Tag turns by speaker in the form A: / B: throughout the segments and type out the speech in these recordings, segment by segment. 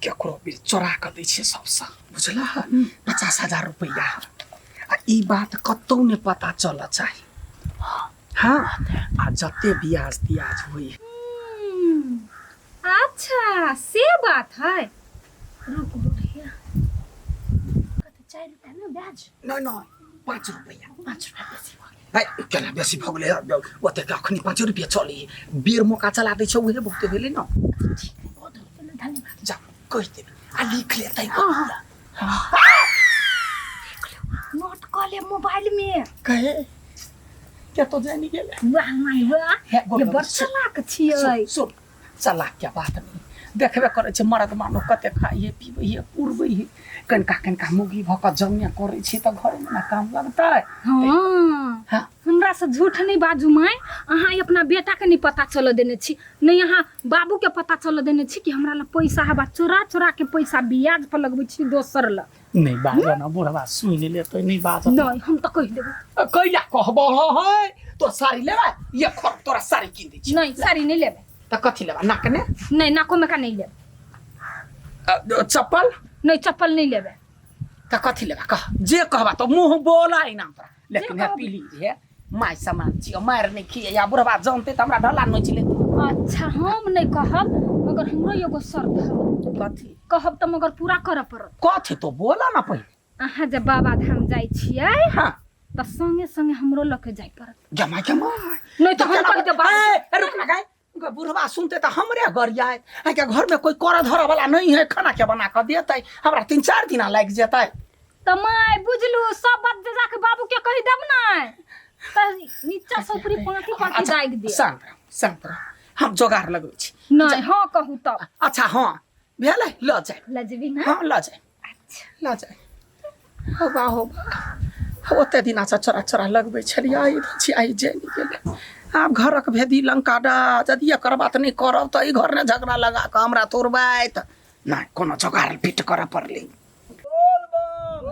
A: केकरो भी चोरा कऽ दै छियै सबसँ बुझलह 50,000 रुपैआ आ ई बात कतौ नहि पता चलऽ चाही हाँ आ जते ब्याज तियाज होई
B: अच्छा से बात है रुक बुढ़िया कते 4 रुपया ने ब्याज
A: नहि नहि 5 रुपैआ
B: 5 रुपया बेसी भऽ गेल
A: भाइ केना बेसी भऽ गेलै ओतेक अखनी 5 रुपैआ चलै बेर मौका चला दै छै उहे बहुते भेलै ने
B: ठीक है बहुत हो गेलै धन्यवाद
A: जा कहि देबै आ लिख लेतै
B: नोट कऽ ले मोबाइल में
A: कहे क्या तो जानि गेलै
B: वाह माय वाह
A: हे, गोर
B: ये
A: लगै
B: बड़
A: छी।
B: चलाक छियै
A: सुन सुन चलाक के बात नहीं देखबे करै छै मरद मानो कते खाइ है पीबै है पुरबै है कनिका कनिका मुगी भऽ कऽ जमे करै छी तऽ घरमे ने काम लगतै
B: हाँ
A: हाँ
B: हमरा से झूठ नहीं बाजू माय अहाँ ई अपना बेटा के नहीं पता चलऽ देने छी नहीं अहाँ बाबू के पता चलऽ देने छी कि हमरा लग पैसा हवा चोरा चोरा के पैसा ब्याज पर लगबै छी दोसर लग
A: नहीं बाजऽ ना बुढ़वा सुनि लेतै नहीं बाजऽ
B: नहीं हम तऽ कहि देबै
A: कैला कहबह है तोर साड़ी लेबै ये खर तोरा साड़ी कीन दै छी
B: नहीं साड़ी नहीं लेबै
A: तऽ कथी लेबा नाक ने
B: नहीं नाको में का नहीं लेबै
A: चप्पल
B: नहीं चप्पल नहीं लेबै
A: तऽ कथी लेबा कह जे कहबा तऽ मुँह बोला इनाम तोरा लेकिन हे
B: कहब।
A: प्लीज हे my सामान छियो मारि नहि खिए या बुढ़वा जानते तऽ हमरा ढला नोचि लेतै
B: अच्छा हम नहीं कहब मगर हमरो एगो शर्त है
A: कथी
B: कहब तऽ मगर पूरा करऽ पड़त
A: कथी तो बोला ना पहिले
B: अहाँ जब बाबा धाम जाइ छियै
A: हाँ
B: तऽ संगे संगे हमरो लऽ के जाय पड़त
A: जमा जमा
B: नहीं तऽ हम कहि देब
A: ए, रुक ना गाय बुढ़वा सुनते तऽ हमरे गरियाए आइ के घर में कोई कर धर वाला नहीं है खाना के बना के देतै हमरा 3-4 दिना लागि जेतै
B: तऽ माय बुझलू सब बात जे जाके बाबू के कहि देब ने तऽ नीचा से ऊपरी पाँति पाँति दागि दे
A: शांत रह शांत रह हम जोगाड़ लगबै छी
B: नहीं हाँ कहू तब
A: अच्छा हाँ भेलै लऽ जाय
B: लजबी ना
A: हाँ लऽ जाय
B: अच्छा
A: लऽ जाय हो बा हो बा ओते दिना से चोरा चोरा लगबै छलियै आइ छी आइ जानि गेलै आब घरक भेदी लंका डा यदि एकर बात नहि करब तऽ ई घर ने झगड़ा लगा कऽ हमरा तोड़बैत नहि कोनो जोगाड़ फिट करऽ पड़लै
C: बोल बम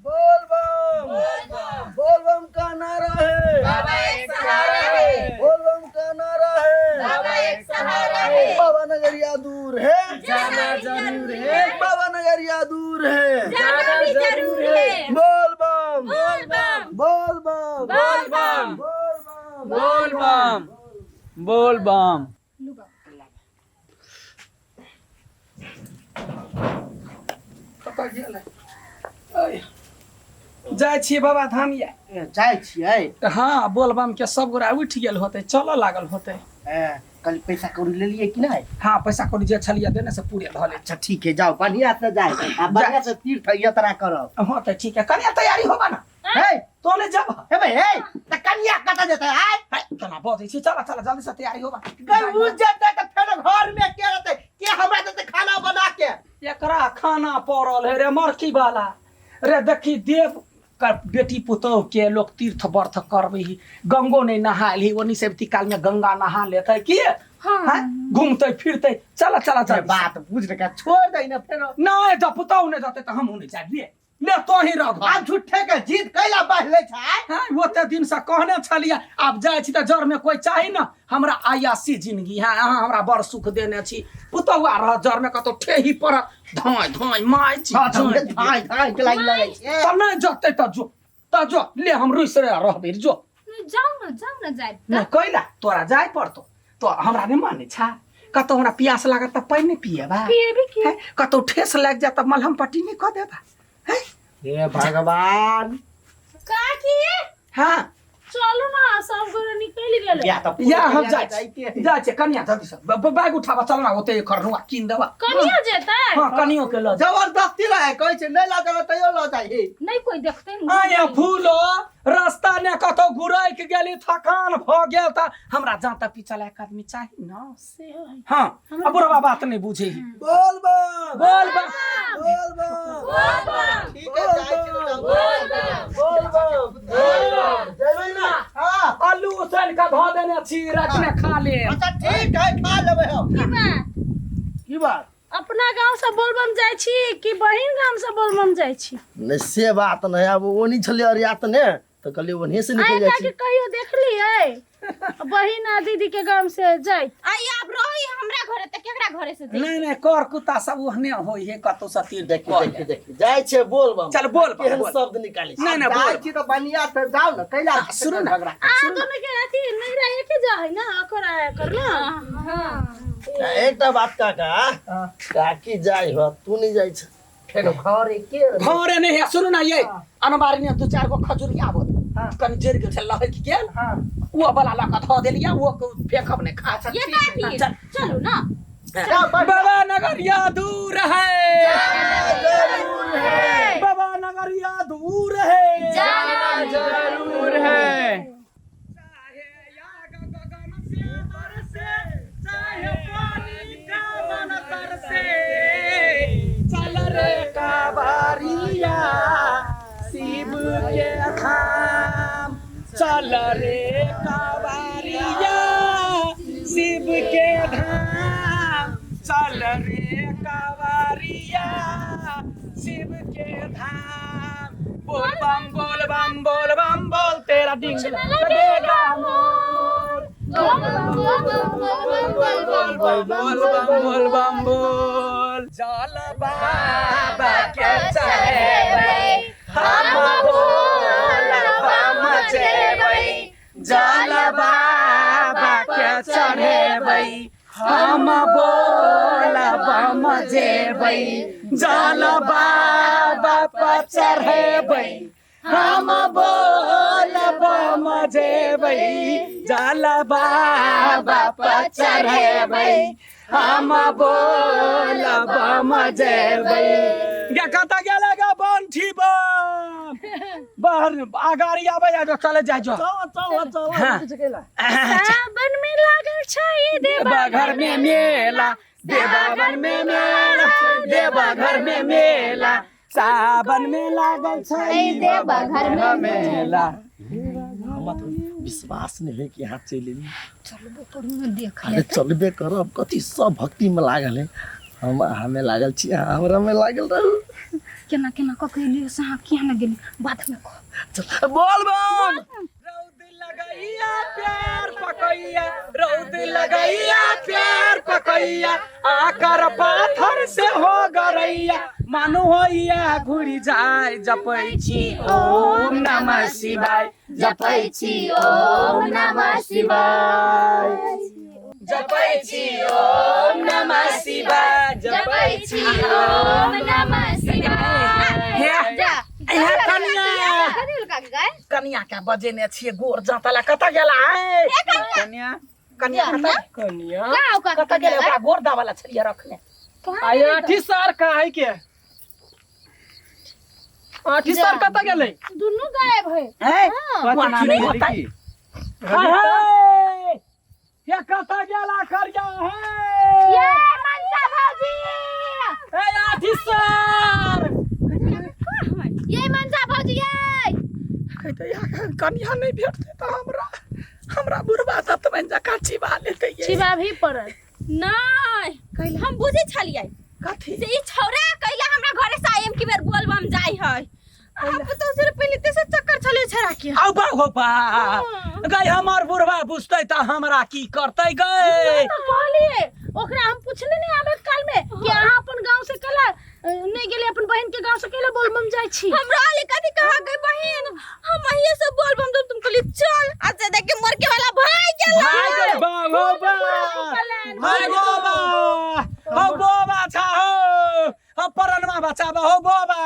C: बोल बम बोल बम का नारा है
D: बाबा एक सहारा है
C: बोल बम का नारा है
D: बाबा एक सहारा है
C: बाबा नगरिया दूर है
D: जाना जरूर है
C: बाबा नगरिया दूर है
D: जाना भी जरूर है
C: बोल बम
D: बोल बम
C: बोल बम
D: बोल बम
C: बोल बम
E: बोल बम बोल बम
A: कतऽ गेलै अय, जाइ छियै बाबा धाम या
C: जाइ छियै
A: हाँ बोलबम के सब गोरा उठि गेल होतै चलऽ लागल होतै
C: ए, कल पैसा कौड़ी लेलियै कि नहि
A: हाँ पैसा कौड़ी जे छलियै देने से पूरे धऽ ले
C: अच्छा ठीक है जाओ बढ़िया से जाए आ बढ़िया से तीर्थ यात्रा करब
A: हाँ तऽ ठीक है कनिया तैयारी होबा ना
C: हे
A: तो ले जब
C: हे भाई हे त कनिया कतऽ जेतै आय
A: है, केना बजै छी चल चल जल्दी से तैयारी होबा
C: गई बुझ जेतै तऽ फेर घर में के रहतै के हमरा देतै खाना बना के
A: एकरा खाना पड़ल है रे मरकी वाला रे देखी देव कर बेटी पुतोह के लोग तीर्थ व्रत करबै ही गंगो नहीं नहायल ही ओनी से काल में गंगा नहा लेतै की
B: हाँ
A: हैं? घूमतै फिरतै चल चल चल
C: बात बुझ रखा छोड़ दे ना फेरो
A: नहीं जब पुतोह नहीं जतै तऽ हमहूँ नहीं जायब ले ले तो ही रह घर
C: आब झूठे के जीत कैला बान्ह ले छै
A: हाँ ओते दिन से कहने छलियै आब जाइ छी तऽ जड़ में कोई चाही ना हमरा आयासी जिंदगी है अहाँ हमरा बड़ सुख देने छी पुतहुआ रह जड़ में कतौ ठेही पड़त धाँय धाँय माय छी
C: हाँ,
A: धाँय
C: धाय धाय के लागि लगै छै
A: तब नहि जतै तऽ जो तऽ जो ले हम रुसि रहे रहबै जो
B: नहीं, जाउ ना जाउ ना जायब
A: नहि कैला तोरा जाय पड़तो तो हमरा नहि मानै छा कतौ हमरा प्यास लागत तऽ पानि नहि पिएबा
B: पिएबे की
A: हैं? कतौ ठेस लागि जायत तऽ मलहम पट्टी नहि कऽ देबा हैं?
C: हे भगवान
D: काकी
A: हाँ
D: चलू ना सब गोरे निकलि गेलै
C: या तऽ
A: या हम जाइ
C: जाइते
A: छी जाइ छी कनिया जल्दी से बैग उठाबा चल ना ओते एकर रुआ कीन देबा
D: कनिया जेतै
A: हाँ कनियो के लऽ जा
C: जबरदस्ती रहे कहै छै नहि लऽ जेबै तैयो लऽ जाइ
B: नहीं कोई देखते नहीं
A: आया फूलो रास्ता ने कतौ गुरैक गेली थकान भऽ गेल तऽ हमरा जाँता पीचल एक आदमी चाही न
D: से है
A: हाँ आ बुढ़वा बात नहीं बुझे ही
C: बोल बम
A: बोल बा
C: बोल बम ठीक है जाइ छी तऽ बोल बम बोल बम बोल बम जेबै ना हां
A: आलू उसन के धऽ देने छी रात में खा ले
C: अच्छा ठीक है खा लेबै हम
D: की बात
C: की बात
D: अपना गांव से बोलबम जाइ छी कि बहिन गाम से बोलबम जाइ छी
C: नहि से बात नहि आब ओनी छलै अरियात ने तऽ कहलियै ओन्हे से निकलि
D: आइ
C: जाइ
D: काल्हि
C: छी
D: कहियो देखलियै बहिन आ दीदी के गाम से जाइत
F: आई आब रही हमरा घरे त केकरा केकरा घरे से
A: नहीं नहीं कर कुत्ता सब ओहने होई है कतौ से तीर
C: देखी
A: कऽ
C: देखी
A: ले।
C: देखी जाइ छै बोल बम
A: चल बोल बम,
C: केहन
A: बोल।
C: शब्द निकालै छै
A: नहीं नहीं
G: जाइ
A: बोल
G: छी तऽ बढ़िया से जाउ ने कैला
A: सुनू ना
G: झगड़ा
D: अहाँ दोनों के अथी नहीं रहे के जा है ना अकर आया कर ना
C: एकटा बात काका काकी जाइ हो तू नहीं जाइ छ
G: फेर घर एके
A: घरे नहीं है सुनू ना ये अनबारी ने दू चार गो खजुरी आबत कनि जरि गेल छै लहकि गेल
G: हाँ
A: ओ वाला लऽ कऽ धऽ देलियै ओ फेंकब नहि खा
F: ये काकी
A: चल
F: चलू ना
G: जाउ, बढ़िया।
E: बाबा नगरिया दूर है बाबा नगरिया दूर है
F: जाना
E: जरूर है चल रे कावरिया शिव के धाम चल रे कावरिया शिव के धाम चल रे कावरिया शिव के धाम बोल बम बोल बम बोल बम बोल तेरा डिंग लगेगा मोर बोल बम बोल बम बोल बम बोल जल बाबा के चढ़ेबै हम बोल बम जेबै जल बाबा के चढ़ेबै हम बोल बम जेबै जल बाबा पर चढ़ेबै हम बोल बम जेबै जल बाबा पर चढ़ेबै हम बोल बम जेबै गे कतऽ गेलै गे बंठी बम बाहर अगाड़ी आबै जो चले जाइ जो
C: चल चल चल
A: हाँ।
D: सावन में लागल छै
E: देवा घर में मेला देवावन में मेला देवा घर में मेला सावन में लागल छै
F: देवा घर में
E: मेला
C: हमरा तऽ विश्वास नहीं है कि यहाँ चलि एली
B: चलबो करू ने देख
C: अरे चलबे करब कथी सब भक्ति में लागल है हम हमें लागल छी अहाँ हमरा में लागल रहू
B: केना केना कऽ के एलियै से अहाँ किया ने गेली बाद में कहब
C: चल बोल बम
E: रौद लगैया प्यार पकैया रौद लगैया प्यार पकैया आकर पाथर से हो गरैया मानो होइया घुरि जाय जपै छी ओम नमः शिवाय जपै छी ओम नमः शिवाय जपै छी ओम नमः शिवाय
F: जपै छी ओम नमः शिवाय
A: हे
F: जा
A: हे कनिया
F: कथी भेल काकी गाय
A: कनिया के बजेने छियै गोर जाँतला कतऽ गेला आइ
E: कन्या
A: कनिया कतऽ
H: कनिया
F: का हो काकी
A: कतऽ गेलै ओकरा गोर दावला छलियै रखने
H: आय आठी सार काहे के आठी सार कतऽ गेलै
D: दुनू गायब है
A: हैं कोना नहि होतै
E: हे ये कतऽ गेला करिया हे
F: ये मनसा भौजी
E: हे आठी सर
F: ये मनसा भौजी ये
A: कहै तऽ कनिया नहि भेटतै तऽ हमरा हमरा बुढ़बा दतमनि जकाँ चिबा लेतै ये।
D: चिबा भी पड़त
F: नहीं हम बुझै छलियै
A: कथी
F: से ई छौड़ा कैला हमरा घरे से आएम की बेर बोलबम जाय है अब तो सिर्फ पहले ते से चक्कर छले छड़ा के
E: आउ बा हो बा गई हमर बुढ़बा बुझतै तऽ हमरा की करतै गई
D: तो कहलिए ओकरा हम पूछले नहीं आबे काल में कि अहाँ अपन गांव से कला नहीं गेली अपन बहन के गांव से केला बोलबम जाय छी
F: हमरा आले कथी कहा गई बहन हम अहिए से बोलबम तो तुम कहली चल आज से देख के मर के वाला भाई गेल
E: भाई गई बा हो बा भाई गो बा हो बोबा छा हो हो परनमा बचाबा हो बोबा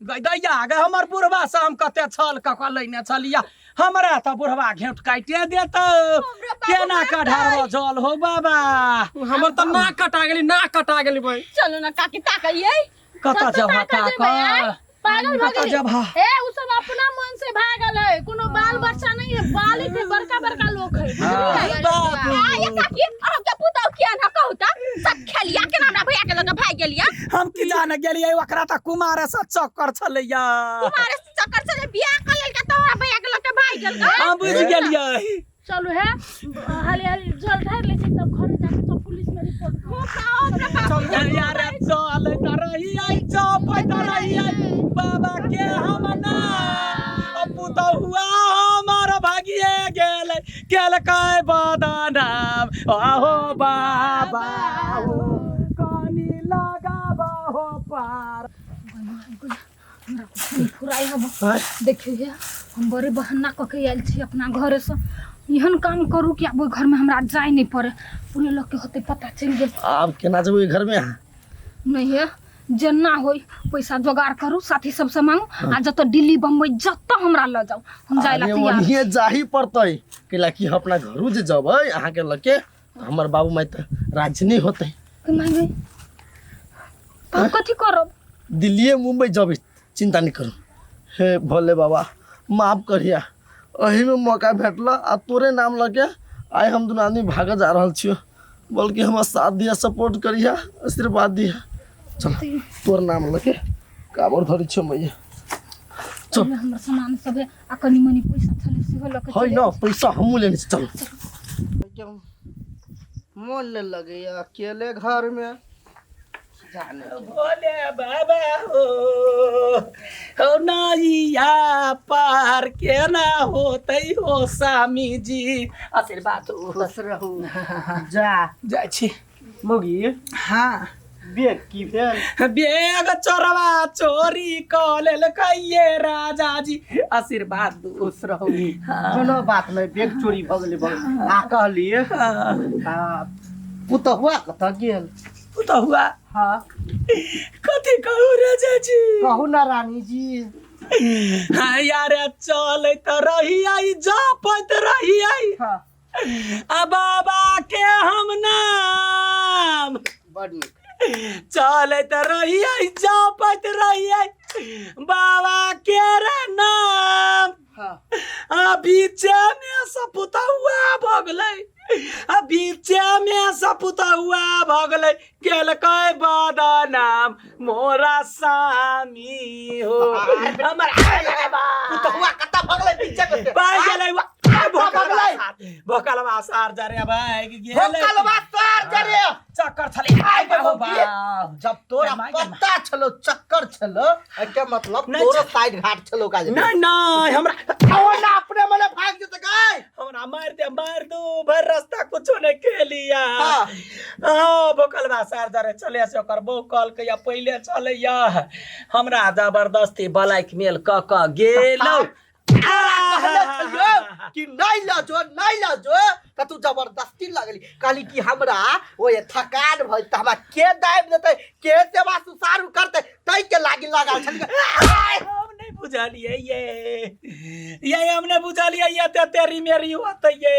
E: गई दैया गई हमर बुढ़बा से हम कते छल कऽ कऽ लैने छलिया हमरा तऽ बुढ़बा घेंट काटिए देतौ केना कऽ ढारबो जल हो बाबा
H: हमर तऽ नाक कटा गेली नाक कटा गेली भाई
F: चलो ना काकी ताकइए
E: कतऽ जब
D: ताकऽ पागल भऽ
A: कतऽ
D: गेली
A: जब
D: ए उ सब अपना मन से भागल है कोनो बाल बच्चा नहीं है बालिक है बड़का बड़का लोग है बुझलियै?
E: बाप
F: आ ये काकी हम के पुतौ किया ना कहू त सब खेलिया के हमरा भैया के लग भाग गेलिया
A: हम की जाने गेलियै ओकरा तऽ कुमारे से चक्कर छलैया
F: तुम्हारे चक्कर से बियाह कर लेल के तो हमरा भैया के लग भाग गेल का
E: हम बुझि गेलियै
D: चलू है हाली हाली जल ढार ले छी तब घरे जाके तो पुलिस में रिपोर्ट करब।
E: यार चल तरही आई चपै तरही आई बाबा के हम ना पुतहुआ हमर भागिए गेल केलकै बदनाम आहो बाबा हो।
B: किछु नहि फुराइ हब। देखियौ हे, हम बड़े बहाना कऽ के आयल छी अपना घरेसँ। एहन काम करू कि आब ओहि घरमे हमरा जाय नहि पड़े। पूरे लोकके होतै पता चलि गेल।
C: आब केना जेबै ओहि घरमे अहाँ?
B: नहि हे, जेना होय पैसा जोगाड़ करू, साथी सबसँ मांगू आ जतऽ दिल्ली बम्बई जतऽ हमरा लऽ जाउ, हम जाय ला
C: अरे
B: तैयार।
C: ओनहिए जाही पड़तै, कैला कि हम अपना घरू जे जबै अहाँके लऽके तऽ हमर बाबू माय तऽ राजी नहि होतै।
B: माय गई, तऽ हम कथी करब?
C: दिल्लीए मुम्बई जबै, चिंता नहीं करू। हे भोले बाबा, माफ करिया, एहीमे मौका भेटल आ तोरे नाम लऽ के आइ हम दुनू आदमी भागऽ जा रहल छियौ, बल्कि हमरा साथ दिया, सपोर्ट करिया, आशीर्वाद दिया। चल, तोर नाम लऽ के काबर धरै छियौ मैया, चल।
B: ओहिमे हमर सामान सब है आ कनि मनि पैसा छलै, सेहो लऽ के
C: है
B: चलि
C: न पैसा हमहूँ लेने छी, चल।
G: मोन नहि लगैया अकेले घरमे जाने।
E: भोले बाबा हो, हो नैया पार केना होतै हो स्वामी जी, आशीर्वाद हो।
G: खुश रहू, जा।
E: जाइ छी।
G: मुगी।
E: हाँ।
G: बेग की भेल?
E: बेग चोरवा चोरी कऽ लेलकै ये राजा जी, आशीर्वाद दू।
G: खुश रहू। कोनो बात नहि, बेग चोरी भऽ गेलै भऽ गेलै। आ कहलियै, आ पुतहुआ कतऽ गेल?
E: पुतहुआ?
G: हाँ।
E: कथी कहू राजा जी?
G: कहू ना रानी जी।
E: हाँ यार, चलैत रहियै, जपैत रहियै।
G: हाँ।
E: आ बाबा के हम नाम।
G: बड नीक।
E: चलैत रहियै, जपैत रहियै बाबा के रे नाम।
G: हाँ।
E: आ बीचे में सपुतहुआ भऽ गेलै, आ बीचे में सपुतहुआ भऽ गेलै, केलकै बदनाम मोरा सामी हो। हमर
G: पुतहुआ कतऽ भगलै बीचे में से?
E: भाग गेलै
G: भगलै?
E: भोकलवा सार जरे भाग गेलै।
G: भोकलवा सार जरे।
E: चक्कर छलै।
G: आइ
E: बाबू
G: बाबू।
E: बाप।
G: जब तोरा
E: माय गे।
G: पता छलो चक्कर छलो, एके मतलब
E: नहि।
G: तोरो साइड घाट छलो काज।
E: नहीं नहीं, हमरा
G: ओ ना अपने मने भाग जेतै गाय।
E: हमरा मार दे, मार दू, भर रास्ता कुछो नहीं खेलिया।
G: हाँ।
E: हाँ, भोकलवा सार जरे चले से ओकर बहू कहलकै या पहिले चलैया, हमरा जबरदस्ती बलाइक मेल क क गेलौ।
G: कहले छलियो कि नहीं ल जो, नहीं ल जो, त तू जबरदस्ती लगली। कहली कि हमरा ओ ये थकान भइल त हमरा के दाबि देतै, के सेवा सुसारू करतै, तै के लागी लगल छलियै।
E: हम नहीं बुझलियै ये हम नहीं बुझलियै ये ते तेरी मेरी होतै ये।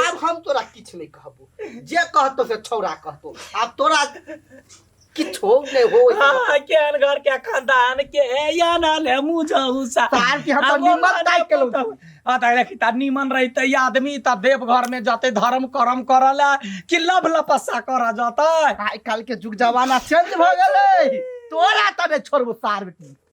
G: आब हम तोरा किछु नहीं कहबो, जे कहतो से छौड़ा कहतो। आब तोरा किछो नहीं हो।
E: हाँ, केहन घर के खानदान के या ना ले मुझौसा।
G: साल की हम तऽ निमन ताकि के लौ।
E: हाँ तऽ देखी, तऽ निमन रहितै आदमी तऽ देव घर में जतै धर्म कर्म करऽ ला कि लभ लपस्सा करऽ जतै?
G: आइ काल्हि के जुग जमाना चेंज भऽ गेलै। तोरा तऽ नहि छोड़बो सार बेटी।